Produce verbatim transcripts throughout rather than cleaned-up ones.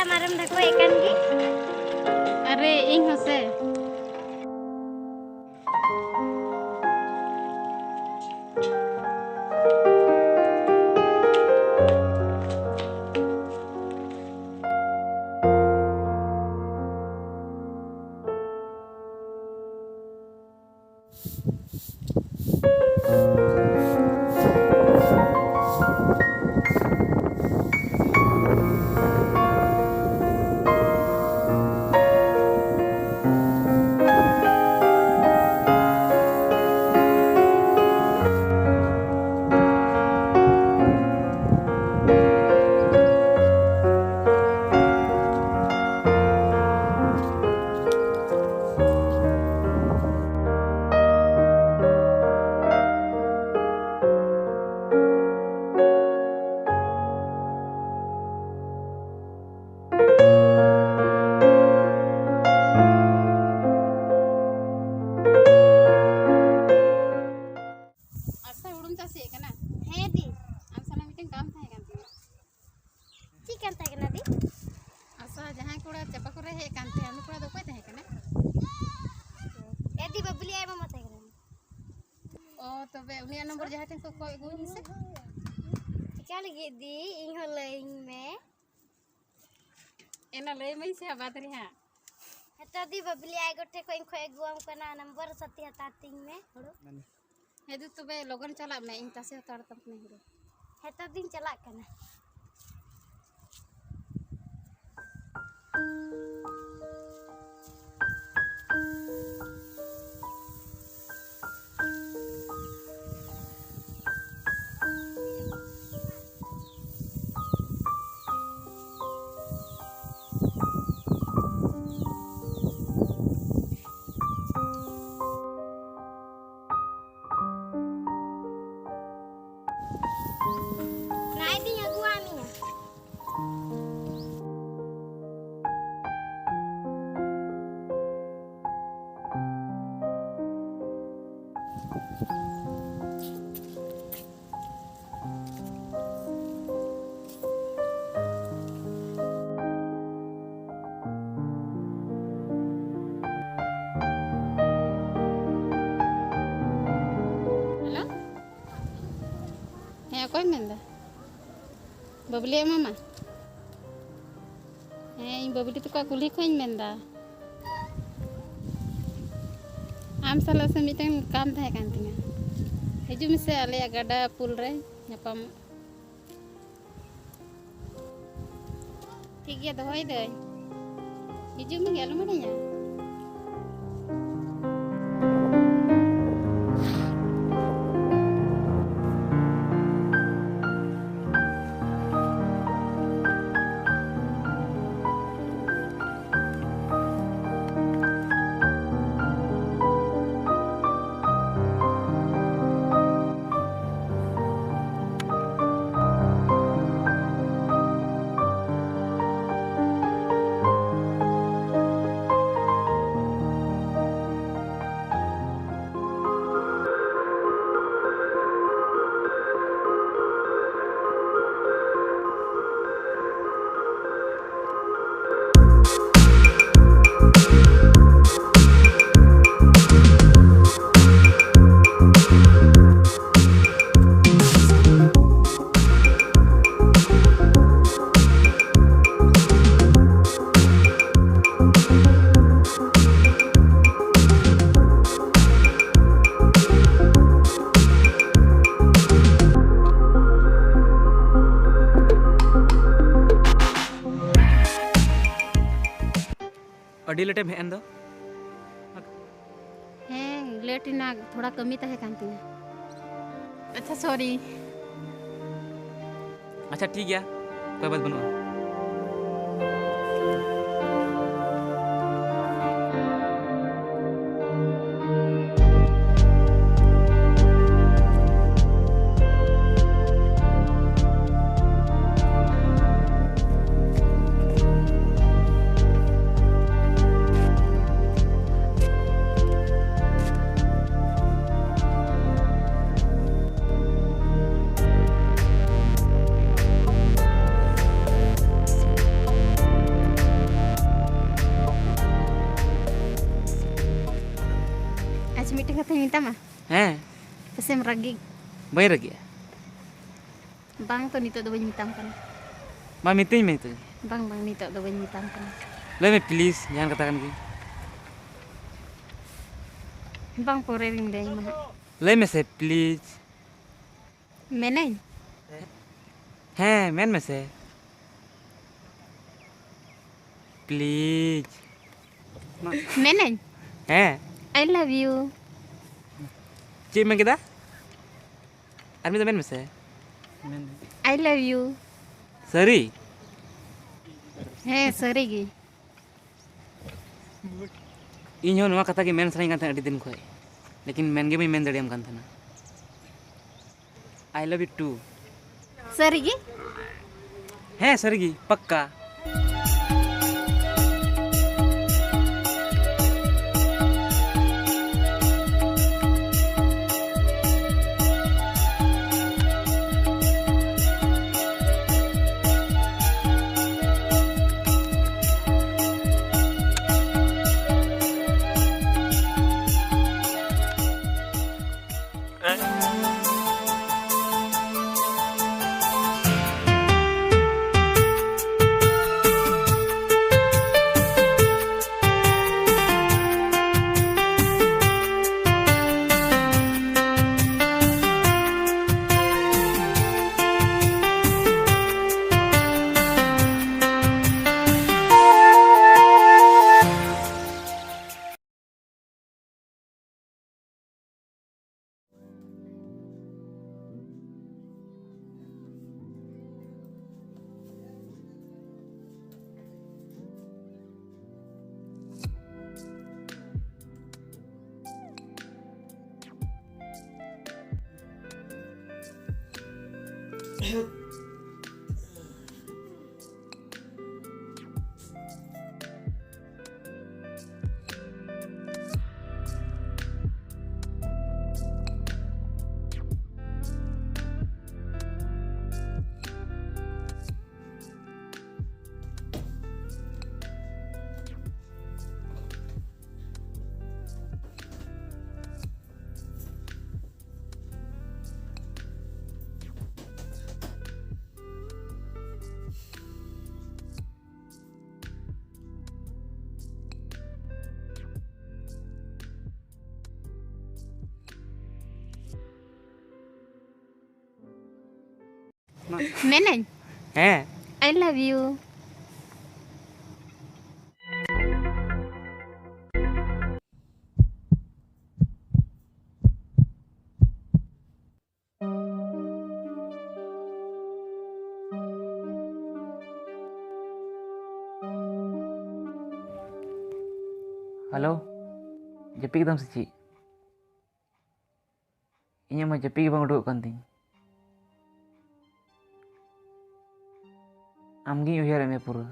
ᱟᱢ ᱟᱨᱮᱢ ᱰᱷᱟᱠᱚᱭᱮᱫ ᱠᱟᱱ ᱜᱮ? ᱟᱨᱮ, ᱤᱧ ᱦᱚᱸ ᱥᱮ᱾ ᱟᱪᱪᱷᱟ, ᱦᱩᱲᱩᱢ ᱛᱟᱥᱮᱭᱮᱫ ᱠᱟᱱᱟ? ᱦᱮᱸ ᱫᱤ᱾ ᱟᱢ ᱥᱟᱞᱟᱜ ᱢᱤᱫᱴᱮᱱ ᱠᱟᱢ ᱛᱟᱦᱮᱸ ᱠᱟᱱ ᱛᱤᱧᱟᱹ᱾ ᱪᱮᱫ ᱠᱟᱢ ᱛᱟᱦᱮᱸ ᱠᱟᱱᱟ ᱫᱤ? ᱟᱪᱪᱷᱟ, ᱡᱟᱦᱟᱸᱭ ᱠᱚᱲᱟ ᱪᱟᱯᱟ ᱠᱚᱨᱮ ᱦᱮᱡ ᱟᱠᱟᱱ ᱛᱟᱦᱮᱸ, ᱩᱱᱤ ᱠᱚᱲᱟ ᱫᱚ ᱚᱠᱚᱭ ᱛᱟᱦᱮᱸ ᱠᱟᱱᱟ? ᱮ ᱫᱤ, ᱵᱟᱹᱵᱞᱤ ᱟᱡ ᱢᱟᱢᱟ ᱛᱟᱦᱮᱸ ᱠᱟᱱᱟ᱾ ᱚ, ᱛᱚᱵᱮ ᱩᱱᱤᱭᱟᱜ ᱱᱚᱢᱵᱚᱨ ᱡᱟᱦᱟᱸᱭ ᱴᱷᱮᱱ ᱠᱚ ᱠᱚᱭ ᱟᱹᱜᱩ ᱢᱮᱥᱮ᱾ ᱪᱤᱠᱟ ᱞᱟᱹᱜᱤᱫ ᱫᱤ? ᱤᱧ ᱦᱚᱸ ᱞᱟᱹᱭᱟᱹᱧ ᱢᱮ᱾ ᱮᱱᱟ ᱞᱟᱹᱭ ᱢᱟᱹᱧ ᱥᱮ ᱦᱟᱸᱜ ᱵᱟᱫᱽ ᱨᱮ ᱦᱟᱸᱜ᱾ ᱦᱮᱛᱚ ᱫᱤ, ᱵᱟᱹᱵᱞᱤ ᱟᱡ ᱜᱚ ᱴᱷᱮᱡ ᱠᱷᱚᱡ ᱤᱧ ᱠᱷᱚᱡ ᱟᱹᱜᱩᱣᱟᱢ ᱠᱟᱱᱟ, ᱱᱚᱢᱵᱚᱨ ᱥᱟᱛᱮ ᱦᱟᱛᱟᱣ ᱛᱤᱧ ᱢᱮ᱾ ᱦᱮᱸ ᱫᱩ, ᱛᱚᱵᱮ ᱞᱚᱜᱚᱱ ᱪᱟᱞᱟᱜ ᱢᱮ, ᱤᱧ ᱛᱟᱥᱮ ᱦᱟᱛᱟᱲ ᱛᱟᱢ ᱠᱟᱹᱱᱟᱹᱧ ᱦᱩᱲᱩ᱾ ᱦᱮᱛᱚ ᱫᱤᱧ ᱪᱟᱞᱟᱜ ᱠᱟᱱᱟ᱾ ᱱᱟᱭ ᱫᱤᱧ ᱟᱹᱜᱩᱣᱟ᱾ ᱚᱠᱚᱭᱮᱢ ᱢᱮᱱᱫᱟ? ᱵᱟᱹᱵᱞᱤ ᱟᱡ ᱢᱟᱢᱟ? ᱦᱮᱸ, ᱤᱧ ᱵᱟᱹᱵᱞᱤ ᱛᱟᱠᱚᱣᱟᱜ ᱠᱩᱞᱦᱤ ᱠᱷᱚᱱᱤᱧ ᱢᱮᱱᱫᱟ᱾ ᱟᱢ ᱥᱟᱞᱟᱜ ᱥᱮ ᱢᱤᱫᱴᱟᱝ ᱠᱟᱢ ᱛᱟᱦᱮᱸ ᱠᱟᱱ ᱛᱤᱧᱟᱹ᱾ ᱦᱤᱡᱩᱜ ᱢᱮᱥᱮ, ᱟᱞᱮᱭᱟᱜ ᱜᱟᱰᱟ ᱯᱩᱞ ᱨᱮ ᱧᱟᱯᱟᱢᱚᱜ᱾ ᱴᱷᱤᱠ ᱜᱮᱭᱟ, ᱫᱚᱦᱚᱭᱮᱫᱟᱹᱧ᱾ ᱦᱤᱡᱩᱜ ᱢᱮ, ᱟᱞᱚᱢ ᱮᱲᱮᱧᱟ᱾ ᱟᱹᱰᱤ ᱞᱮᱴᱮᱢ ᱦᱮᱡ ᱮᱱ ᱫᱚ᱾ ᱦᱮᱸ, ᱞᱮᱴ ᱮᱱᱟ, ᱛᱷᱚᱲᱟ ᱠᱟᱹᱢᱤ ᱛᱟᱦᱮᱸ ᱠᱟᱱ ᱛᱤᱧᱟᱹ᱾ ᱟᱪᱪᱷᱟ, ᱥᱚᱨᱤ᱾ ᱟᱪᱪᱷᱟ, ᱴᱷᱤᱠ ᱜᱮᱭᱟ, ᱠᱚᱭ ᱵᱟᱛ ᱵᱟᱹᱱᱩᱜᱼᱟ᱾ ᱟᱪᱪᱷᱟ, ᱢᱤᱫᱴᱮᱱ ᱠᱟᱛᱷᱟᱧ ᱢᱮᱛᱟᱢᱟ᱾ ᱦᱮᱸ᱾ ᱯᱟᱥᱮᱢ ᱨᱟᱹᱜᱤ? ᱵᱟᱹᱧ ᱨᱟᱹᱜᱤᱜᱼᱟ᱾ ᱵᱟᱝ ᱛᱚ, ᱱᱤᱛᱚᱜ ᱫᱚ ᱵᱟᱹᱧ ᱢᱮᱛᱟᱢ ᱠᱟᱱᱟ᱾ ᱢᱟ ᱢᱤᱛᱟᱹᱧ ᱢᱮ ᱱᱤᱛᱚᱜ᱾ ᱵᱟᱝ, ᱵᱟᱝ, ᱱᱤᱛᱚᱜ ᱫᱚ ᱵᱟᱹᱧ ᱢᱮᱛᱟᱢ ᱠᱟᱱᱟ᱾ ᱞᱟᱹᱭ ᱢᱮ please, ᱡᱟᱦᱟᱱ ᱠᱟᱛᱷᱟ ᱠᱟᱱ ᱜᱮ᱾ ᱵᱟᱝ, ᱯᱚᱨᱮ ᱨᱤᱧ ᱞᱟᱹᱭ ᱟᱢᱟ ᱦᱟᱸᱜ᱾ ᱞᱟᱹᱭ ᱢᱮᱥᱮ please᱾ ᱢᱮᱱᱟᱹᱧ᱾ ᱦᱮᱸ, ᱢᱮᱱ ᱢᱮᱥᱮ᱾ Please. ᱢᱮᱱᱟᱹᱧ᱾ ᱦᱮᱸ᱾ I love you. ᱪᱮᱫ ᱮᱢ ᱢᱮᱱ ᱠᱮᱫᱟ? ᱟᱨ ᱢᱤᱫ ᱫᱷᱟᱣ ᱢᱮᱱ ᱢᱮᱥᱮ᱾ I love you. ᱥᱟᱹᱨᱤ? ᱦᱮᱸ, ᱥᱟᱹᱨᱤ ᱜᱮ᱾ ᱤᱧ ᱦᱚᱸ ᱱᱚᱣᱟ ᱠᱟᱛᱷᱟ ᱜᱮ ᱢᱮᱱ ᱥᱟᱱᱟᱧ ᱠᱟᱱ ᱛᱟᱦᱮᱸᱫ ᱟᱹᱰᱤ ᱫᱤᱱ ᱠᱷᱚᱱ, ᱞᱮᱠᱤᱱ ᱢᱮᱱ ᱜᱮ ᱵᱟᱹᱧ ᱢᱮᱱ ᱫᱟᱲᱮᱭᱟᱢ ᱠᱟᱱ ᱛᱟᱦᱮᱱᱟ᱾ I love you too. ᱥᱟᱹᱨᱤ ᱜᱮ? ᱦᱮᱸ, ᱥᱟᱹᱨᱤ ᱜᱮ, ᱯᱟᱠᱠᱟ᱾ ᱢᱮᱱᱟᱹᱧ, ᱦᱮᱸ᱾ I love you. ᱦᱮᱞᱳ, ᱡᱟᱹᱯᱤᱫ ᱠᱮᱫᱟᱢ ᱥᱮ ᱪᱮᱫ? ᱤᱧᱟᱹᱜ ᱢᱟ ᱡᱟᱹᱯᱤᱫ ᱜᱮ ᱵᱟᱝ ᱩᱰᱩᱠᱚᱜ ᱠᱟᱱ ᱛᱤᱧ᱾ ᱟᱢᱜᱤᱧ ᱩᱭᱦᱟᱹᱨᱮᱫ ᱢᱮᱭᱟ ᱯᱩᱨᱟᱹ᱾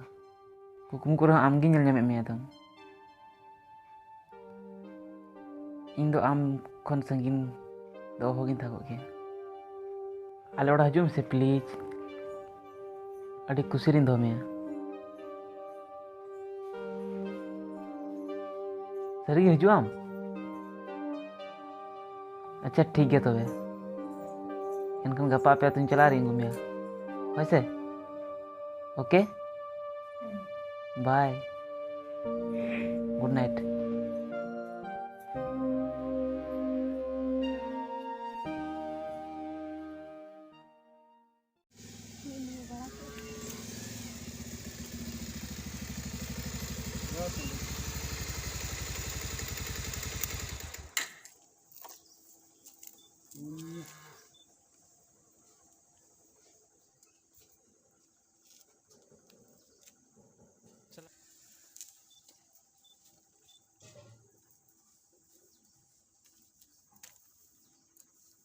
ᱠᱩᱠᱢᱩ ᱠᱚᱨᱮ ᱦᱚᱸ ᱟᱢᱜᱤᱧ ᱧᱮᱞ ᱧᱟᱢᱮᱫ ᱢᱮᱭᱟ ᱮᱠᱫᱚᱢ᱾ ᱤᱧ ᱫᱚ ᱟᱢ ᱠᱷᱚᱱ ᱥᱟᱺᱜᱤᱧ ᱫᱚ ᱚᱦᱚᱜᱤᱧ ᱛᱟᱦᱮᱸ ᱠᱚᱜ ᱠᱮᱭᱟ᱾ ᱟᱞᱮ ᱚᱲᱟᱜ ᱦᱤᱡᱩᱜ ᱢᱮᱥᱮ please᱾ ᱟᱹᱰᱤ ᱠᱩᱥᱤ ᱨᱤᱧ ᱫᱚᱦᱚ ᱢᱮᱭᱟ᱾ ᱥᱟᱹᱨᱤᱜᱮ ᱦᱤᱡᱩᱜ ᱟᱢ? ᱟᱪᱪᱷᱟ, ᱴᱷᱤᱠ ᱜᱮᱭᱟ ᱛᱚᱵᱮ᱾ ᱮᱱᱠᱷᱟᱱ ᱜᱟᱯᱟ ᱟᱯᱮ ᱟᱹᱛᱩᱧ ᱪᱟᱞᱟᱜ ᱨᱤᱧ ᱟᱹᱜᱩ ᱢᱮᱭᱟ᱾ ᱦᱳᱭ ᱥᱮ? OK? Bye. Good night.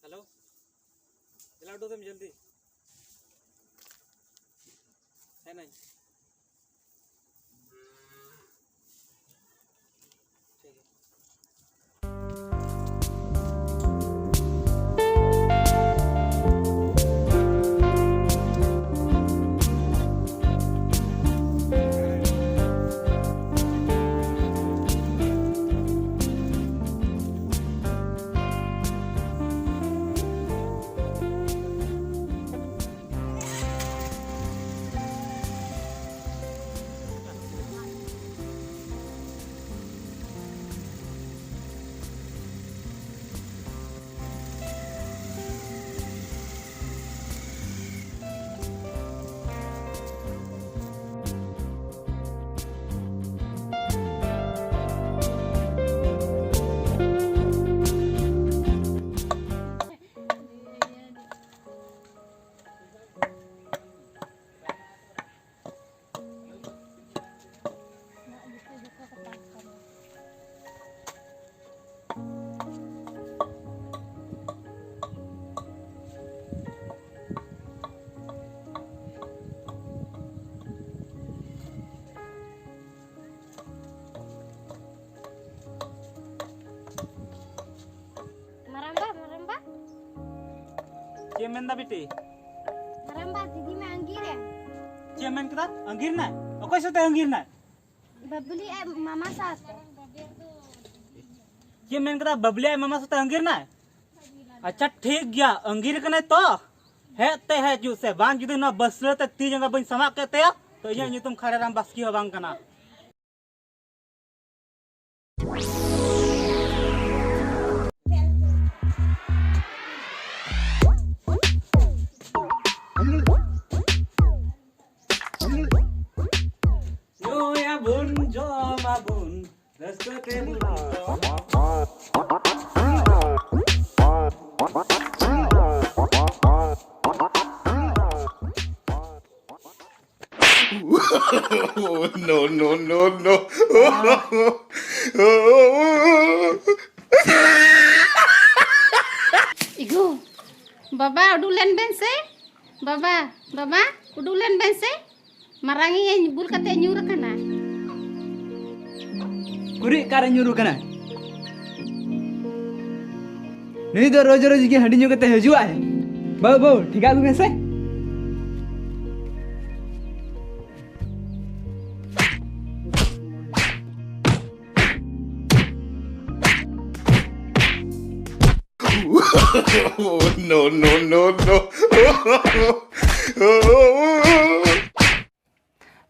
Hello, ᱫᱮᱞᱟ ᱩᱰᱩᱠ ᱫᱮᱢ ᱡᱚᱞᱫᱤ᱾ ᱦᱮᱡ ᱱᱟᱹᱧ᱾ ᱴᱷᱤᱠ ᱜᱮᱭᱟ᱾ ᱪᱮᱫ ᱮᱢ ᱢᱮᱱᱫᱟ ᱵᱤᱴᱤ? ᱦᱟᱨᱟᱢᱵᱟ, ᱫᱤᱫᱤ ᱢᱟ ᱟᱸᱜᱤᱨ ᱮᱱ᱾ ᱪᱮᱫ ᱮᱢ ᱢᱮᱱ ᱠᱮᱫᱟ? ᱟᱸᱜᱤᱨ ᱮᱱᱟᱭ? ᱚᱠᱚᱭ ᱥᱟᱛᱮ ᱟᱸᱜᱤᱨ ᱮᱱᱟᱭ? ᱵᱟᱵᱞᱤ ᱟᱡ ᱢᱟᱢᱟ ᱥᱟᱶᱛᱮ᱾ ᱪᱮᱫ ᱮᱢ ᱢᱮᱱ ᱠᱮᱫᱟ? ᱵᱟᱵᱞᱤ ᱟᱡ ᱢᱟᱢᱟ ᱥᱟᱛᱮ ᱟᱸᱜᱤᱨ ᱮᱱᱟᱭ? ᱟᱪᱪᱷᱟ, ᱴᱷᱤᱠ ᱜᱮᱭᱟ, ᱟᱸᱜᱤᱨ ᱠᱟᱱᱟᱭ ᱛᱚ ᱦᱮᱡ ᱛᱮ ᱦᱮᱡ ᱦᱤᱡᱩᱜ ᱥᱮ, ᱵᱟᱝ ᱡᱩᱫᱤ ᱱᱚᱣᱟ ᱵᱟᱹᱥᱞᱟᱹ ᱛᱮ ᱛᱤ ᱡᱟᱸᱜᱟ ᱵᱟᱹᱧ ᱥᱟᱢᱟᱜ ᱠᱮᱫ ᱛᱟᱭᱟ, ᱛᱚ ᱤᱧᱟᱹᱜ ᱧᱩᱛᱩᱢ ᱠᱷᱟᱲᱮᱨᱟᱢ ᱵᱟᱥᱠᱮ ᱦᱚᱸ ᱵᱟᱝ ᱠᱟᱱᱟ᱾ ᱧᱩᱭᱟᱵᱚᱱ, ᱡᱚᱢᱟᱵᱚᱱ, ᱨᱟᱹᱥᱠᱟᱹ ᱛᱮᱵᱚᱱ ᱡᱚᱢᱟ᱾ No, no, no, no. ᱤᱜᱩ, ᱵᱟᱵᱟ, ᱩᱰᱩᱠ ᱞᱮᱱ ᱵᱮᱱ ᱥᱮ᱾ ᱵᱟᱵᱟ, ᱵᱟᱵᱟ, ᱩᱰᱩᱠ ᱞᱮᱱ ᱵᱮᱱ ᱥᱮ᱾ ᱢᱟᱨᱟᱝ ᱤᱭᱟᱹᱧ ᱵᱩᱞ ᱠᱟᱛᱮ ᱧᱩᱨ ᱟᱠᱟᱱᱟ᱾ ᱠᱩᱲᱤ ᱚᱠᱟᱨᱮ ᱧᱩᱨ ᱟᱠᱟᱱᱟ? ᱱᱩᱭ ᱫᱚ ᱨᱳᱡ ᱨᱳᱡ ᱜᱮ ᱦᱟᱺᱰᱤ ᱧᱩ ᱠᱟᱛᱮ ᱦᱤᱡᱩᱜ ᱟᱭ᱾ ᱵᱟᱹᱵᱩ, ᱵᱟᱹᱵᱩ, ᱴᱷᱤᱠ ᱟᱹᱜᱩ ᱢᱮᱥᱮ᱾ No, no, no, no.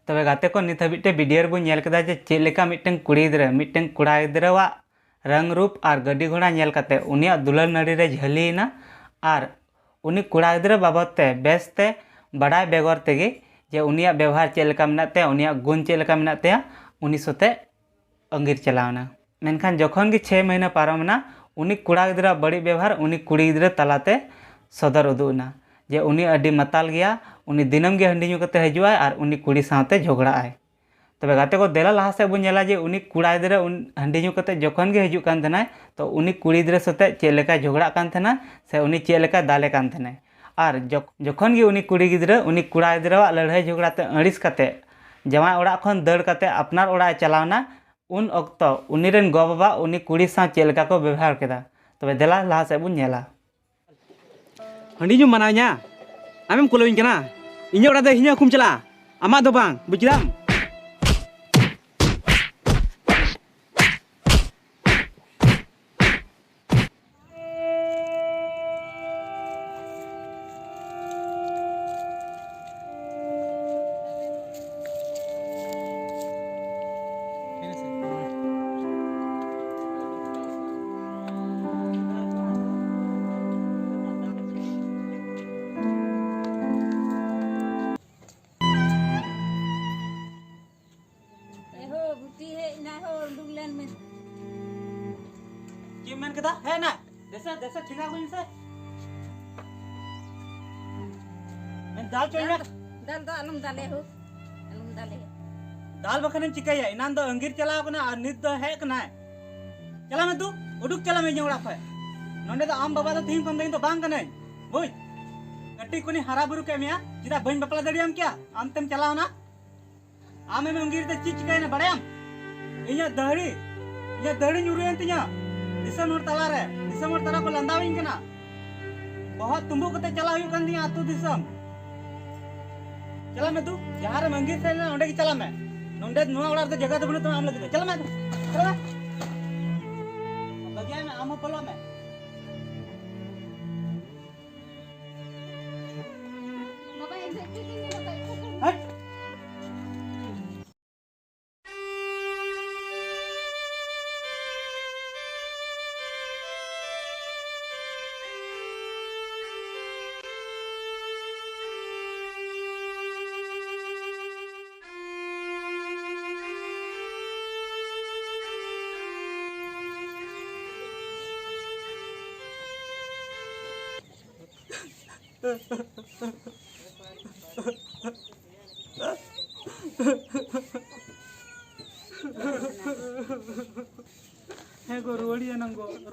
ᱛᱚᱵᱮ ᱜᱟᱛᱮ ᱠᱚ, ᱱᱤᱛ ᱦᱟᱹᱵᱤᱡ ᱛᱮ ᱵᱷᱤᱰᱤᱭᱳ ᱨᱮᱵᱚᱱ ᱧᱮᱞ ᱠᱮᱫᱟ ᱡᱮ ᱪᱮᱫ ᱞᱮᱠᱟ ᱢᱤᱫᱴᱮᱱ ᱠᱩᱲᱤ ᱜᱤᱫᱽᱨᱟᱹ ᱢᱤᱫᱴᱮᱱ ᱠᱚᱲᱟ ᱜᱤᱫᱽᱨᱟᱹᱣᱟᱜ ᱨᱟᱝ ᱨᱩᱯ ᱟᱨ ᱜᱟᱹᱰᱤ ᱜᱷᱚᱲᱟ ᱧᱮᱞ ᱠᱟᱛᱮ ᱩᱱᱤᱭᱟᱜ ᱫᱩᱞᱟᱹᱲ ᱱᱟᱹᱲᱤ ᱨᱮ ᱡᱷᱟᱹᱞᱤᱭᱮᱱᱟ ᱟᱨ ᱩᱱᱤ ᱠᱚᱲᱟ ᱜᱤᱫᱽᱨᱟᱹ ᱵᱟᱵᱚᱫ ᱛᱮ ᱵᱮᱥ ᱛᱮ ᱵᱟᱰᱟᱭ ᱵᱮᱜᱚᱨ ᱛᱮᱜᱮ ᱡᱮ ᱩᱱᱤᱭᱟᱜ ᱵᱮᱵᱚᱦᱟᱨ ᱪᱮᱫ ᱞᱮᱠᱟ ᱢᱮᱱᱟᱜ ᱛᱟᱭᱟ, ᱩᱱᱤᱭᱟᱜ ᱜᱩᱱ ᱪᱮᱫ ᱞᱮᱠᱟ ᱢᱮᱱᱟᱜ ᱛᱟᱭᱟ, ᱩᱱᱤ ᱥᱚᱛᱮ ᱟᱺᱜᱤᱨ ᱪᱟᱞᱟᱣ ᱮᱱᱟ᱾ ᱢᱮᱱᱠᱷᱟᱱ ᱡᱚᱠᱷᱚᱱ ᱜᱮ ᱪᱷᱚᱭ ᱢᱟᱹᱦᱱᱟᱹ ᱯᱟᱨᱚᱢ ᱮᱱᱟ, ᱩᱱᱤ ᱠᱚᱲᱟ ᱜᱤᱫᱽᱨᱟᱹᱣᱟᱜ ᱵᱟᱹᱲᱤᱡ ᱵᱮᱵᱚᱦᱟᱨ ᱩᱱᱤ ᱠᱩᱲᱤ ᱜᱤᱫᱽᱨᱟᱹ ᱛᱟᱞᱟᱛᱮ ᱥᱚᱫᱚᱨ ᱩᱫᱩᱜ ᱮᱱᱟ ᱡᱮ ᱩᱱᱤ ᱟᱹᱰᱤ ᱢᱟᱛᱟᱞ ᱜᱮᱭᱟ, ᱩᱱᱤ ᱫᱤᱱᱟᱹᱢ ᱜᱮ ᱦᱟᱺᱰᱤ ᱧᱩ ᱠᱟᱛᱮ ᱦᱤᱡᱩᱜ ᱟᱭ ᱟᱨ ᱩᱱᱤ ᱠᱩᱲᱤ ᱥᱟᱶᱛᱮ ᱡᱷᱚᱜᱽᱲᱟᱜ ᱟᱭ᱾ ᱛᱚᱵᱮ ᱜᱟᱛᱮ ᱠᱚ, ᱫᱮᱞᱟ ᱞᱟᱦᱟ ᱥᱮᱫ ᱵᱚᱱ ᱧᱮᱞᱟ ᱡᱮ ᱩᱱᱤ ᱠᱚᱲᱟ ᱜᱤᱫᱽᱨᱟᱹ ᱩᱱ-, ᱦᱟᱺᱰᱤ ᱧᱩ ᱠᱟᱛᱮ ᱡᱚᱠᱷᱚᱱ ᱜᱮ ᱦᱤᱡᱩᱜ ᱠᱟᱱ ᱛᱟᱦᱮᱱᱟᱭ, ᱛᱚ ᱩᱱᱤ ᱠᱩᱲᱤ ᱜᱤᱫᱽᱨᱟᱹ ᱥᱟᱛᱮ ᱪᱮᱫ ᱞᱮᱠᱟᱭ ᱡᱷᱚᱜᱽᱲᱟᱜ ᱠᱟᱱ ᱛᱟᱦᱮᱱᱟ ᱥᱮ ᱩᱱᱤ ᱪᱮᱫ ᱞᱮᱠᱟᱭ ᱫᱟᱞᱮ ᱠᱟᱱ ᱛᱟᱦᱮᱱᱟᱭ᱾ ᱟᱨ ᱡᱚᱠ-, ᱡᱚᱠᱷᱚᱱ ᱜᱮ ᱩᱱᱤ ᱠᱩᱲᱤ ᱜᱤᱫᱽᱨᱟᱹ ᱩᱱᱤ ᱠᱚᱲᱟ ᱜᱤᱫᱽᱨᱟᱹᱣᱟᱜ ᱞᱟᱹᱲᱦᱟᱹᱭ ᱡᱷᱚᱜᱽᱲᱟ ᱛᱮ ᱟᱹᱲᱤᱥ ᱠᱟᱛᱮ ᱡᱟᱶᱟᱭ ᱚᱲᱟᱜ ᱠᱷᱚᱱ ᱫᱟᱹᱲ ᱠᱟᱛᱮ ᱟᱯᱱᱟᱨ ᱚᱲᱟᱜ ᱮ ᱪᱟᱞᱟᱣ ᱮᱱᱟ, ᱩᱱ ᱚᱠᱛᱚ ᱩᱱᱤ ᱨᱮᱱ ᱜᱚ-ᱵᱟᱵᱟ ᱩᱱᱤ ᱠᱩᱲᱤ ᱥᱟᱶ ᱪᱮᱫ ᱞᱮᱠᱟ ᱠᱚ ᱵᱮᱵᱚᱦᱟᱨ ᱠᱮᱫᱟ᱾ ᱛᱚᱵᱮ ᱫᱮᱞᱟ ᱞᱟᱦᱟ ᱥᱮᱫ ᱵᱚᱱ ᱧᱮᱞᱟ᱾ ᱦᱟᱺᱰᱤ ᱧᱩᱢ ᱢᱟᱱᱟᱣᱤᱧᱟ? ᱟᱢᱮᱢ ᱠᱩᱞᱟᱹᱣᱤᱧ ᱠᱟᱱᱟ? ᱤᱧᱟᱹᱜ ᱚᱲᱟᱜ ᱫᱚ ᱤᱧ ᱦᱚᱸ ᱟᱹᱠᱩᱢ ᱪᱟᱞᱟᱜᱼᱟ, ᱟᱢᱟᱜ ᱫᱚ ᱵᱟᱝ, ᱵᱩᱡ ᱠᱮᱫᱟᱢ? ᱮ ᱦᱳ, ᱵᱷᱩᱛᱤ ᱦᱮᱡ ᱮᱱᱟᱭ ᱦᱳ, ᱩᱰᱩᱠ ᱞᱮᱱ ᱢᱮ᱾ ᱪᱮᱫ ᱮᱢ ᱢᱮᱱ ᱠᱮᱫᱟ? ᱦᱮᱡ ᱮᱱᱟᱭ? ᱫᱮᱥᱮ, ᱫᱮᱥᱮ, ᱴᱷᱮᱸᱜᱟ ᱟᱹᱜᱩᱭ ᱢᱮᱥᱮ᱾ ᱢᱮᱱ ᱫᱟᱞ ᱪᱚᱭ ᱢᱮ᱾ ᱫᱟᱞ ᱫᱚ, ᱫᱟᱞ ᱫᱚ ᱟᱞᱚᱢ ᱫᱟᱞᱮ ᱦᱳ, ᱟᱞᱚᱢ ᱫᱟᱞᱮ᱾ ᱫᱟᱞ ᱵᱟᱠᱷᱟᱱᱮᱢ ᱪᱤᱠᱟᱹᱭᱟ? ᱮᱱᱟᱱ ᱫᱚ ᱟᱺᱜᱤᱨ ᱪᱟᱞᱟᱣ ᱠᱟᱱᱟ ᱟᱨ ᱱᱤᱛ ᱫᱚ ᱦᱮᱡ ᱠᱟᱱᱟᱭ᱾ ᱪᱟᱞᱟᱜ ᱢᱮ ᱛᱩ, ᱩᱰᱩᱠ ᱪᱟᱞᱟᱜ ᱢᱮ ᱤᱧᱟᱹᱜ ᱚᱲᱟᱜ ᱠᱷᱚᱡ᱾ ᱱᱚᱸᱰᱮ ᱫᱚ ᱟᱢ ᱵᱟᱵᱟ ᱫᱚ ᱛᱤᱦᱤᱧ ᱠᱷᱚᱱ ᱫᱚ ᱤᱧ ᱫᱚ ᱵᱟᱝ ᱠᱟᱹᱱᱟᱹᱧ, ᱵᱩᱡᱽ? ᱠᱟᱹᱴᱤᱡ ᱠᱷᱚᱱᱤᱧ ᱦᱟᱨᱟ ᱵᱩᱨᱩ ᱠᱮᱫ ᱢᱮᱭᱟ, ᱪᱮᱫᱟᱜ ᱵᱟᱹᱧ ᱵᱟᱯᱞᱟ ᱫᱟᱲᱮᱭᱟᱢ ᱠᱮᱭᱟ? ᱟᱢ ᱛᱮᱢ ᱪᱟᱞᱟᱣᱱᱟ᱾ ᱟᱢᱮᱢ ᱟᱺᱜᱤᱨ ᱛᱮ ᱪᱮᱫ ᱪᱤᱠᱟᱹᱭᱮᱱᱟ ᱵᱟᱲᱟᱭᱟᱢ? ᱤᱧᱟᱹᱜ ᱫᱟᱹᱦᱲᱤ, ᱤᱧᱟᱹᱜ ᱫᱟᱹᱦᱲᱤ ᱧᱩᱨᱩᱭᱮᱱ ᱛᱤᱧᱟᱹ ᱫᱤᱥᱚᱢ ᱦᱚᱲ ᱛᱟᱞᱟᱨᱮ, ᱫᱤᱥᱚᱢ ᱦᱚᱲ ᱛᱟᱞᱟ ᱠᱚ ᱞᱟᱸᱫᱟᱣᱤᱧ ᱠᱟᱱᱟ᱾ ᱵᱚᱦᱚᱜ ᱛᱩᱢᱵᱩᱜ ᱠᱟᱛᱮ ᱪᱟᱞᱟᱣ ᱦᱩᱭᱩᱜ ᱠᱟᱱ ᱛᱤᱧᱟᱹ ᱟᱹᱛᱩ ᱫᱤᱥᱚᱢ᱾ ᱪᱟᱞᱟᱜ ᱢᱮ ᱛᱩ, ᱡᱟᱦᱟᱸ ᱨᱮᱢ ᱟᱺᱜᱤᱨ ᱛᱟᱦᱮᱸ ᱞᱮᱱᱟ ᱚᱸᱰᱮ ᱜᱮ ᱪᱟᱞᱟᱜ ᱢᱮ᱾ ᱱᱚᱸᱰᱮ ᱱᱚᱣᱟ ᱚᱲᱟᱜ ᱨᱮᱫᱚ ᱡᱟᱭᱜᱟ ᱫᱚ ᱵᱟᱹᱱᱩᱜ ᱛᱟᱢᱟ ᱟᱢ ᱞᱟᱹᱜᱤᱫ ᱫᱚ᱾ ᱪᱟᱞᱟᱜ ᱢᱮ ᱛᱩ, ᱪᱟᱞᱟᱜ ᱢᱮ᱾ ᱵᱟᱹᱜᱤᱭᱟᱭ ᱢᱮ, ᱟᱢ ᱦᱚᱸ ᱯᱟᱞᱚᱜ ᱢᱮ᱾ ᱵᱟᱵᱟ, ᱮᱱ ᱥᱮᱫ ᱛᱤ ᱛᱤᱧ ᱧᱮᱞ ᱟᱠᱟᱫ ᱠᱚᱣᱟ᱾ ᱦᱟᱴ᱾ ᱦᱮᱸ ᱜᱚ, ᱨᱩᱣᱟᱹᱲᱤᱭᱟᱹ ᱱᱟᱝ ᱜᱚ᱾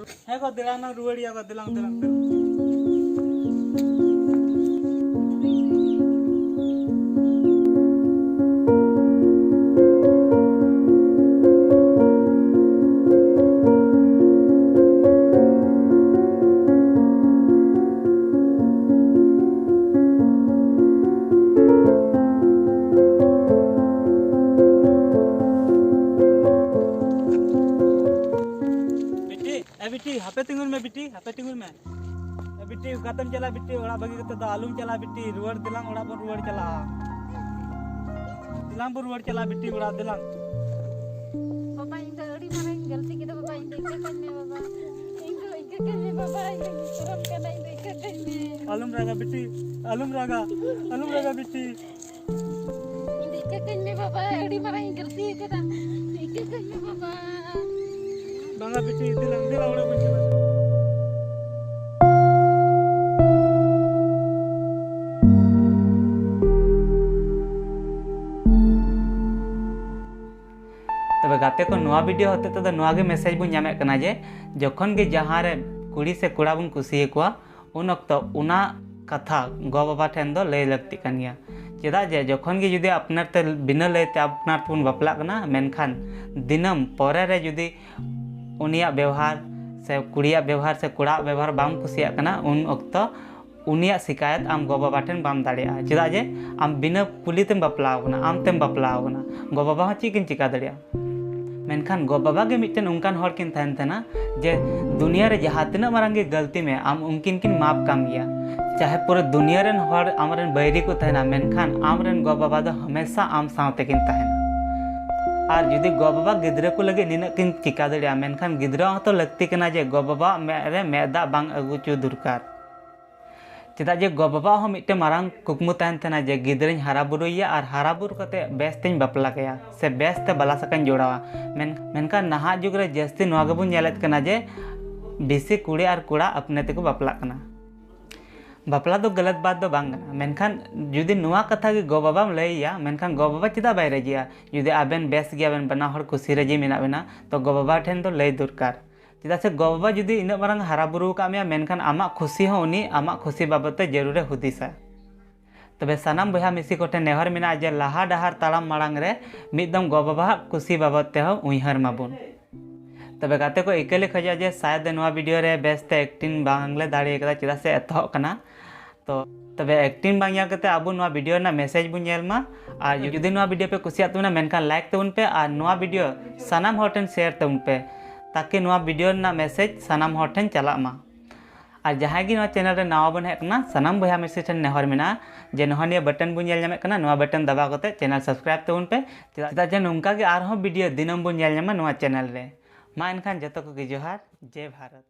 ᱦᱮᱸ ᱜᱚ, ᱫᱮᱞᱟ ᱱᱟᱝ ᱨᱩᱣᱟᱹᱲᱤᱭᱟᱹ ᱜᱚ, ᱫᱮᱞᱟᱝ, ᱫᱮᱞᱟᱝ, ᱫᱮᱞᱟᱝ᱾ ᱵᱤᱴᱤ, ᱦᱟᱯᱮ ᱛᱤᱸᱜᱩᱱ ᱢᱮ ᱵᱤᱴᱤ, ᱦᱟᱯᱮ ᱛᱤᱸᱜᱩᱱ ᱢᱮ᱾ ᱮ ᱵᱤᱴᱤ, ᱚᱠᱟᱛᱮᱢ ᱪᱟᱞᱟᱜᱼᱟ ᱵᱤᱴᱤ? ᱚᱲᱟᱜ ᱵᱟᱹᱜᱤ ᱠᱟᱛᱮ ᱫᱚ ᱟᱞᱚᱢ ᱪᱟᱞᱟᱜᱼᱟ ᱵᱤᱴᱤ, ᱨᱩᱣᱟᱹᱲ ᱫᱮᱞᱟᱝ, ᱚᱲᱟᱜ ᱵᱚᱱ ᱨᱩᱣᱟᱹᱲ ᱪᱟᱞᱟᱜᱼᱟ᱾ ᱫᱮᱞᱟᱝ ᱵᱚᱱ ᱨᱩᱣᱟᱹᱲ ᱪᱟᱞᱟᱜᱼᱟ ᱵᱤᱴᱤ, ᱚᱲᱟᱜ ᱫᱮᱞᱟᱝ᱾ ᱵᱟᱵᱟ, ᱤᱧ ᱫᱚ ᱟᱹᱰᱤ ᱢᱟᱨᱟᱝ ᱜᱟᱹᱞᱛᱤ ᱠᱮᱫᱟ ᱵᱟᱵᱟ, ᱤᱧ ᱫᱚ ᱤᱠᱟᱹ ᱠᱟᱹᱧ ᱢᱮ ᱵᱟᱵᱟ, ᱤᱧ ᱫᱚ ᱤᱠᱟᱹ ᱠᱟᱹᱧ ᱢᱮ ᱵᱟᱵᱟ, ᱤᱧ ᱫᱚ ᱥᱚᱨᱚᱢ ᱠᱟᱱᱟ, ᱤᱧ ᱫᱚ ᱤᱠᱟᱹ ᱠᱟᱹᱧ ᱢᱮ᱾ ᱟᱞᱚᱢ ᱨᱟᱜᱟ ᱵᱤᱴᱤ, ᱟᱞᱚᱢ ᱨᱟᱜᱟ, ᱟᱞᱚᱢ ᱨᱟᱜᱟ ᱵᱤᱴᱤ᱾ ᱤᱧ ᱫᱚ ᱤᱠᱟᱹ ᱠᱟᱹᱧ ᱢᱮ ᱵᱟᱵᱟ, ᱟᱹᱰᱤ ᱢᱟᱨᱟᱝ ᱤᱧ ᱜᱟᱹᱞᱛᱤ ᱠᱟᱫᱟ, ᱤᱠᱟᱹ ᱠᱟᱹᱧ ᱢᱮ ᱵᱟᱵᱟ᱾ ᱵᱟᱝᱟ ᱵᱤᱴᱤ, ᱫᱮᱞᱟᱝ, ᱫᱮᱞᱟᱝ ᱚᱲᱟᱜ ᱵᱚᱱ ᱪᱟᱞᱟᱜᱼᱟ᱾ ᱛᱚᱵᱮ ᱜᱟᱛᱮ ᱠᱚ, ᱱᱚᱣᱟ ᱵᱷᱤᱰᱤᱭᱳ ᱦᱚᱛᱮ ᱛᱮᱫᱚ ᱱᱚᱣᱟ ᱜᱮ ᱢᱮᱥᱮᱡᱽ ᱵᱚᱱ ᱧᱟᱢᱮᱫ ᱠᱟᱱᱟ ᱡᱮ ᱡᱚᱠᱷᱚᱱ ᱜᱮ ᱡᱟᱦᱟᱸ ᱨᱮ ᱠᱩᱲᱤ ᱥᱮ ᱠᱚᱲᱟ ᱵᱚᱱ ᱠᱩᱥᱤᱭᱟᱠᱚᱣᱟ, ᱩᱱ ᱚᱠᱛᱚ ᱚᱱᱟ ᱠᱟᱛᱷᱟ ᱜᱚ ᱵᱟᱵᱟ ᱴᱷᱮᱱ ᱫᱚ ᱞᱟᱹᱭ ᱞᱟᱹᱠᱛᱤᱜ ᱠᱟᱱ ᱜᱮᱭᱟ᱾ ᱪᱮᱫᱟᱜ ᱡᱮ ᱡᱚᱠᱷᱚᱱ ᱜᱮ ᱡᱩᱫᱤ ᱟᱯᱱᱟᱨ ᱛᱮ ᱵᱤᱱᱟᱹ ᱞᱟᱹᱭ ᱛᱮ ᱟᱯᱱᱟᱨ ᱛᱮᱵᱚᱱ ᱵᱟᱯᱞᱟᱜ ᱠᱟᱱᱟ, ᱢᱮᱱᱠᱷᱟᱱ ᱫᱤᱱᱟᱹᱢ ᱯᱚᱨᱮ ᱨᱮ ᱡᱩᱫᱤ ᱩᱱᱤᱭᱟᱜ ᱵᱮᱣᱦᱟᱨ ᱥᱮ ᱠᱩᱲᱤᱭᱟᱜ ᱵᱮᱣᱦᱟᱨ ᱥᱮ ᱠᱚᱲᱟᱣᱟᱜ ᱵᱮᱣᱦᱟᱨ ᱵᱟᱢ ᱠᱩᱥᱤᱭᱟᱜ ᱠᱟᱱᱟ, ᱩᱱ ᱚᱠᱛᱚ ᱩᱱᱤᱭᱟᱜ ᱥᱤᱠᱟᱭᱟᱛ ᱟᱢ ᱜᱚ ᱵᱟᱵᱟ ᱴᱷᱮᱱ ᱵᱟᱢ ᱫᱟᱲᱮᱭᱟᱜᱼᱟ᱾ ᱪᱮᱫᱟᱜ ᱡᱮ ᱟᱢ ᱵᱤᱱᱟᱹ ᱠᱩᱞᱤ ᱛᱮᱢ ᱵᱟᱯᱞᱟ ᱟᱠᱟᱱᱟ, ᱟᱢ ᱛᱮᱢ ᱵᱟᱯᱞᱟ ᱟᱠᱟᱱᱟ, ᱜᱚ ᱵᱟᱵᱟ ᱦᱚᱸ ᱪᱮᱫ ᱠᱤᱱ ᱪᱤᱠᱟ ᱫᱟᱲᱮᱭᱟᱜᱼᱟ? ᱢᱮᱱᱠᱷᱟᱱ ᱜᱚ ᱵᱟᱵᱟ ᱜᱮ ᱢᱤᱫᱴᱮᱱ ᱚᱱᱠᱟᱱ ᱦᱚᱲ ᱠᱤᱱ ᱛᱟᱦᱮᱱ ᱛᱟᱦᱮᱱᱟ ᱡᱮ ᱫᱩᱱᱤᱭᱟᱹ ᱨᱮ ᱡᱟᱦᱟᱸ ᱛᱤᱱᱟᱹᱜ ᱢᱟᱨᱟᱝ ᱜᱮ ᱜᱟᱹᱞᱛᱤ ᱢᱮ, ᱟᱢ ᱩᱱᱠᱤᱱ ᱠᱤᱱ ᱢᱟᱯ ᱠᱟᱢ ᱜᱮᱭᱟ᱾ ᱪᱟᱦᱮ ᱯᱩᱨᱟᱹ ᱫᱩᱱᱤᱭᱟᱹ ᱨᱮᱱ ᱦᱚᱲ ᱟᱢᱨᱮᱱ ᱵᱟᱹᱭᱨᱤ ᱠᱚ ᱛᱟᱦᱮᱱᱟ, ᱢᱮᱱᱠᱷᱟᱱ ᱟᱢᱨᱮᱱ ᱜᱚ ᱵᱟᱵᱟ ᱫᱚ ᱦᱟᱢᱮᱥᱟ ᱟᱢ ᱥᱟᱶ ᱛᱮᱠᱤᱱ ᱛᱟᱦᱮᱱᱟ᱾ ᱟᱨ ᱡᱩᱫᱤ ᱜᱚ ᱵᱟᱵᱟ ᱜᱤᱫᱽᱨᱟᱹ ᱠᱚ ᱞᱟᱹᱜᱤᱫ ᱱᱤᱱᱟᱹᱜ ᱠᱤᱱ ᱪᱤᱠᱟ ᱫᱟᱲᱮᱭᱟᱜᱼᱟ, ᱢᱮᱱᱠᱷᱟᱱ ᱜᱤᱫᱽᱨᱟᱹ ᱦᱚᱸᱛᱚ ᱞᱟᱹᱠᱛᱤ ᱠᱟᱱᱟ ᱡᱮ ᱜᱚ ᱵᱟᱵᱟᱣᱟᱜ ᱢᱮᱫ ᱨᱮ ᱢᱮᱫ ᱫᱟᱜ ᱵᱟᱝ ᱟᱹᱜᱩ ᱦᱚᱪᱚ ᱫᱚᱨᱠᱟᱨ᱾ ᱪᱮᱫᱟᱜ ᱡᱮ ᱜᱚ ᱵᱟᱵᱟᱣᱟᱜ ᱦᱚᱸ ᱢᱤᱫᱴᱮᱱ ᱢᱟᱨᱟᱝ ᱠᱩᱠᱢᱩ ᱛᱟᱦᱮᱱ ᱛᱟᱦᱮᱱᱟ ᱡᱮ ᱜᱤᱫᱽᱨᱟᱹᱧ ᱦᱟᱨᱟ ᱵᱩᱨᱩᱭᱮᱭᱟ ᱟᱨ ᱦᱟᱨᱟ ᱵᱩᱨᱩ ᱠᱟᱛᱮ ᱵᱮᱥ ᱛᱤᱧ ᱵᱟᱯᱞᱟ ᱠᱟᱭᱟ ᱥᱮ ᱵᱮᱥ ᱛᱮ ᱵᱟᱞᱟ ᱥᱟᱠᱟᱧ ᱡᱚᱲᱟᱣᱟ᱾ ᱢᱮᱱ-, ᱢᱮᱱᱠᱷᱟᱱ ᱱᱟᱦᱟᱜ ᱡᱩᱜᱽ ᱨᱮ ᱡᱟᱹᱥᱛᱤ ᱱᱚᱣᱟ ᱜᱮᱵᱚᱱ ᱧᱮᱞᱮᱫ ᱠᱟᱱᱟ ᱡᱮ ᱵᱮᱥᱤ ᱠᱩᱲᱤ ᱟᱨ ᱠᱚᱲᱟ ᱟᱯᱱᱮ ᱛᱮᱠᱚ ᱵᱟᱯᱞᱟᱜ ᱠᱟᱱᱟ᱾ ᱵᱟᱯᱞᱟ ᱫᱚ ᱜᱟᱞᱟᱛ ᱵᱟᱛ ᱫᱚ ᱵᱟᱝ ᱠᱟᱱᱟ, ᱢᱮᱱᱠᱷᱟᱱ ᱡᱩᱫᱤ ᱱᱚᱣᱟ ᱠᱟᱛᱷᱟ ᱜᱮ ᱜᱚ ᱵᱟᱵᱟᱢ ᱞᱟᱹᱭ ᱟᱭᱟ, ᱢᱮᱱᱠᱷᱟᱱ ᱜᱚ ᱵᱟᱵᱟ ᱪᱮᱫᱟᱜ ᱵᱟᱭ ᱨᱟᱹᱡᱤᱜᱼᱟ? ᱡᱩᱫᱤ ᱟᱵᱮᱱ ᱵᱮᱥ ᱜᱮᱭᱟᱵᱮᱱ, ᱵᱟᱱᱟ ᱦᱚᱲ ᱠᱩᱥᱤ ᱨᱟᱹᱡᱤ ᱢᱮᱱᱟᱜ ᱵᱮᱱᱟ, ᱛᱚ ᱜᱚ ᱵᱟᱵᱟ ᱴᱷᱮᱱ ᱫᱚ ᱞᱟᱹᱭ ᱫᱚᱨᱠᱟᱨ᱾ ᱪᱮᱫᱟᱜ ᱥᱮ ᱜᱚ ᱵᱟᱵᱟ ᱡᱩᱫᱤ ᱤᱱᱟᱹᱜ ᱢᱟᱨᱟᱝ ᱦᱟᱨᱟ ᱵᱩᱨᱩ ᱟᱠᱟᱫ ᱢᱮᱭᱟ, ᱢᱮᱱᱠᱷᱟᱱ ᱟᱢᱟᱜ ᱠᱷᱩᱥᱤ ᱦᱚᱸ ᱩᱱᱤ ᱟᱢᱟᱜ ᱠᱷᱩᱥᱤ ᱵᱟᱵᱚᱫ ᱛᱮ ᱡᱟᱹᱨᱩᱲᱮ ᱦᱩᱫᱤᱥᱟ᱾ ᱛᱚᱵᱮ ᱥᱟᱱᱟᱢ ᱵᱚᱭᱦᱟ ᱢᱤᱥᱤ ᱠᱚᱴᱷᱮᱱ ᱱᱮᱦᱚᱨ ᱢᱮᱱᱟᱜᱼᱟ ᱡᱮ ᱞᱟᱦᱟ ᱰᱟᱦᱟᱨ ᱛᱟᱲᱟᱢ ᱢᱟᱲᱟᱝ ᱨᱮ ᱢᱤᱫ ᱫᱚᱢ ᱜᱚ ᱵᱟᱵᱟᱣᱟᱜ ᱠᱩᱥᱤ ᱵᱟᱵᱚᱫ ᱛᱮᱦᱚᱸ ᱩᱭᱦᱟᱹᱨ ᱢᱟᱵᱚᱱ᱾ ᱛᱚᱵᱮ ᱜᱟᱛᱮ ᱠᱚ, ᱤᱠᱟᱹᱞᱤ ᱠᱷᱚᱡᱚᱜᱼᱟ ᱡᱮ ᱥᱟᱭᱟᱫ ᱱᱚᱣᱟ ᱵᱷᱤᱰᱤᱭᱳ ᱨᱮ ᱵᱮᱥ ᱛᱮ ᱮᱠᱴᱤᱝ ᱵᱟᱝᱞᱮ ᱫᱟᱲᱮ ᱠᱟᱫᱟ, ᱪᱮᱫᱟᱜ ᱥᱮ ᱮᱛᱚᱦᱚᱵ ᱠᱟᱱᱟ᱾ ᱛᱚ ᱛᱚᱵᱮ ᱮᱠᱴᱤᱝ ᱵᱟᱝ ᱧᱮᱞ ᱠᱟᱛᱮ ᱟᱵᱚ ᱱᱚᱣᱟ ᱵᱷᱤᱰᱤᱭᱳ ᱨᱮᱱᱟᱜ ᱢᱮᱥᱮᱡᱽ ᱵᱚᱱ ᱧᱮᱞ ᱢᱟ᱾ ᱟᱨ ᱡᱩᱫᱤ ᱱᱚᱣᱟ ᱵᱷᱤᱰᱤᱭᱳ ᱯᱮ ᱠᱩᱥᱤᱭᱟᱜ ᱛᱟᱵᱚᱱᱟ, ᱢᱮᱱᱠᱷᱟᱱ ᱞᱟᱭᱤᱠ ᱛᱟᱵᱚᱱ ᱯᱮ ᱟᱨ ᱱᱚᱣᱟ ᱵᱷᱤᱰᱤᱭᱳ ᱥᱟᱱᱟᱢ ᱦᱚᱲ ᱴᱷᱮᱱ ᱥᱮᱭᱟᱨ ᱛᱟᱵᱚᱱ ᱯᱮ᱾ ᱛᱟᱠᱤ ᱱᱚᱣᱟ video ᱨᱮᱱᱟᱜ message ᱥᱟᱱᱟᱢ ᱦᱚᱲ ᱴᱷᱮᱱ ᱪᱟᱞᱟᱜ ᱢᱟ᱾ ᱟᱨ ᱡᱟᱦᱟᱸᱭ ᱜᱮ ᱱᱚᱣᱟ channel ᱨᱮ ᱱᱟᱣᱟ ᱵᱚᱱ ᱦᱮᱡ ᱟᱠᱟᱱᱟ, ᱥᱟᱱᱟᱢ ᱵᱚᱭᱦᱟ ᱢᱤᱥᱤ ᱴᱷᱮᱱ ᱱᱮᱦᱚᱨ ᱢᱮᱱᱟᱜᱼᱟ ᱡᱮ ᱱᱚᱜᱼᱚᱭ ᱱᱤᱭᱟᱹ button ᱵᱚᱱ ᱧᱮᱞ ᱧᱟᱢᱮᱫ ᱠᱟᱱᱟ, ᱱᱚᱣᱟ button ᱫᱟᱵᱟᱣ ᱠᱟᱛᱮ channel subscribe ᱛᱟᱵᱚᱱ ᱯᱮ, ᱪᱮᱫᱟᱜ ᱪᱮᱫᱟᱜ ᱡᱮ ᱱᱚᱝᱠᱟ ᱜᱮ ᱟᱨᱦᱚᱸ video ᱫᱤᱱᱟᱹᱢ ᱵᱚᱱ ᱧᱮᱞ ᱧᱟᱢᱟ ᱱᱚᱣᱟ channel ᱨᱮ᱾ ᱢᱟ ᱮᱱᱠᱷᱟᱱ ᱡᱚᱛᱚ ᱠᱚᱜᱮ ᱡᱚᱦᱟᱨ, ᱡᱮ ᱵᱷᱟᱨᱚᱛ᱾